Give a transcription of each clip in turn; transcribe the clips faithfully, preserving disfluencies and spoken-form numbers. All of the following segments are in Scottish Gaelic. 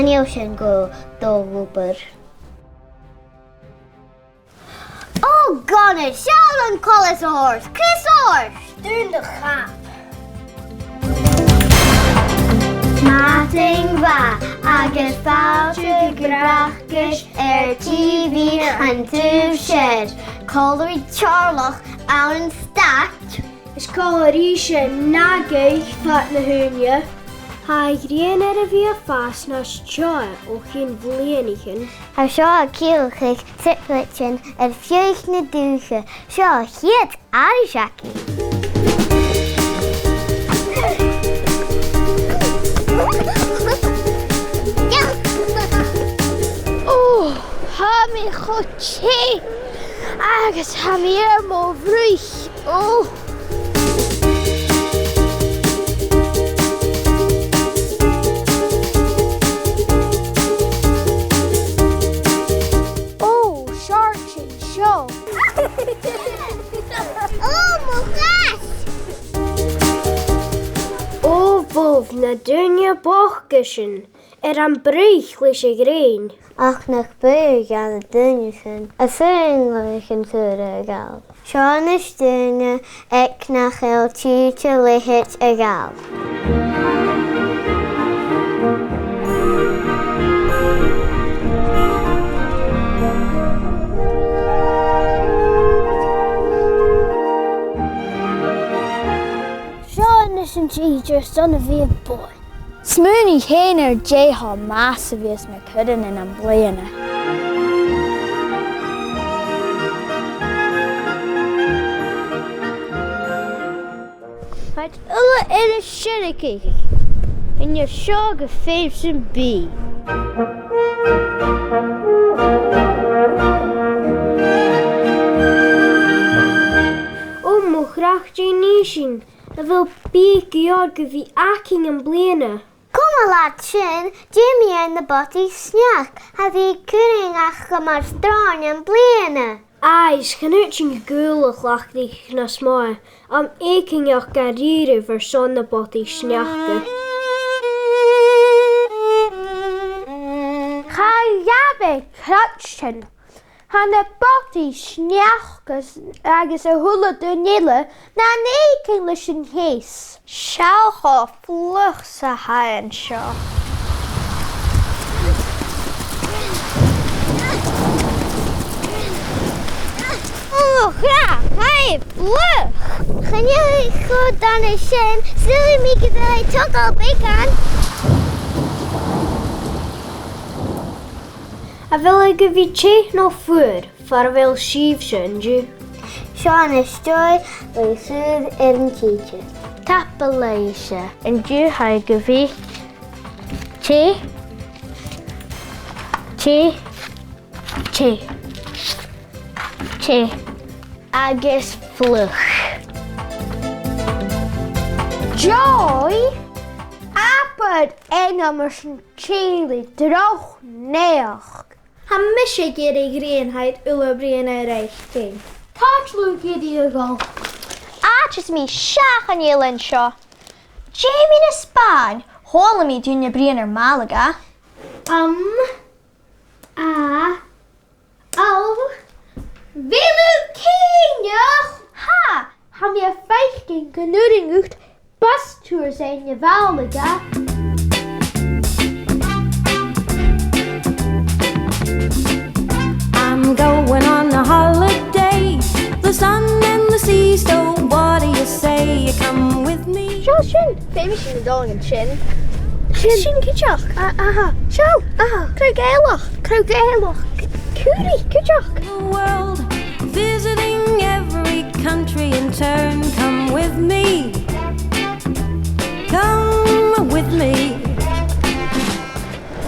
Chan eil sin gu dol gu obair. Ò, gu dearbh, seall an coltas a th' ort, Chris, ort! Dùin do chap. Madainn mhath agus fàilte gu Bracaist air T V an taobh siar. Còmhla ri Teàrlach ann an Stàit. Is còmhla ris an Aghaidh fad na h-ùine. Tha a' ghrian air a bhith a' fàs nas teotha o chionn bhliadhnaichean. Tha seo a' ciallachadh trioblaid air feadh na dùthcha. Seo a' chiad aithris againn. Ò, tha mi cho teth agus tha mi air mo bhruich. Ò. Ò, seall an seo. Ò, mo chreach! Ò, bhobh, na daoine bochda sin. Air am bruich leis a' ghrèin. Ach nach b' e gu na daoine sin a fhuair an cùram a ghabhail. Seo a-nis daoine aig nach eil tìde leithid a ghabhail. Seo a-nis an tìde airson a bhith a' buain. Smaoinich fhèin air dè cho math 's a bhios mi a' cur ann am bliadhna. Tha iad uile air an sireadh. An e seo gu feum sam bith? Ò, mo chreach, dè nì sinn? A bheil biadh gu leòr gu bhith againn am bliadhna? Coma leat sin, dè mu na bodaich-sneachda a bhios againn gu mar shròn am bliadhna? Aidh, is chan fhaod sinn a' gabhail a' chlachdadh nas motha, am faiceadh sinn dà-rìribh airson na bodaich-sneachda. Cha ghabh e creidsinn. Tha na bodaich-sneachda agus a h-uile duine eile nan fhaicinn leis an teas. Seall cho fliuch 's a tha e an seo. Ò, mo chreach, tha e fliuch! Chan eil e cho dona sin, saoilidh mi gu bheil e a' togail beagan. A bheil e gu bhith teth no fuar far a bheil sibhse an-diugh? Seo a-nis dòigh le sùil air an tìde. Tapadh leibhse. An-diugh tha e gu bhith teth, teth, teth, teth agus fliuch. Joy? Abair ainm airson teaghlaich droch naidheachd. Tha mise ag iarraidh grian, tha iad uile a' bruidhinn air fhaicinn. Càit a bheil thu ag iarraidh a dhol? Àiteas mi seach an eilean seo. Dè mu na Spàinn? Chuala mi daoine a' bruidhinn air Malaga. Um, a, o, bheil thu cinnteach? Tha! Tha mi a' faicinn gun urrainn dhut bus tours fhaighinn a Mhalaga. I'm going on a holiday, the sun and the sea, so what do you say you come with me? Seo sin. Feumaidh sinn a dhol an sin. Sin. Sin cuideachd. A, aha. Seo. Aha. Crodh Gàidhealach. Crodh Gàidhealach. Cùbhraidh cuideachd. The world, visiting every country in turn. Come with me. Come with me.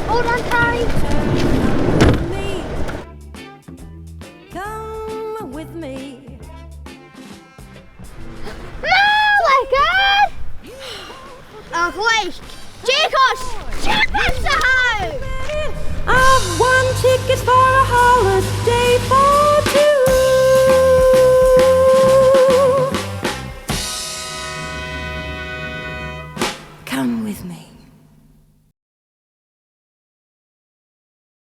Hold on tight. Come with me. Come with me. Malaga! A ghlic! Dè cho stupid 's a tha thu! I've won tickets for a holiday for two. Come with me.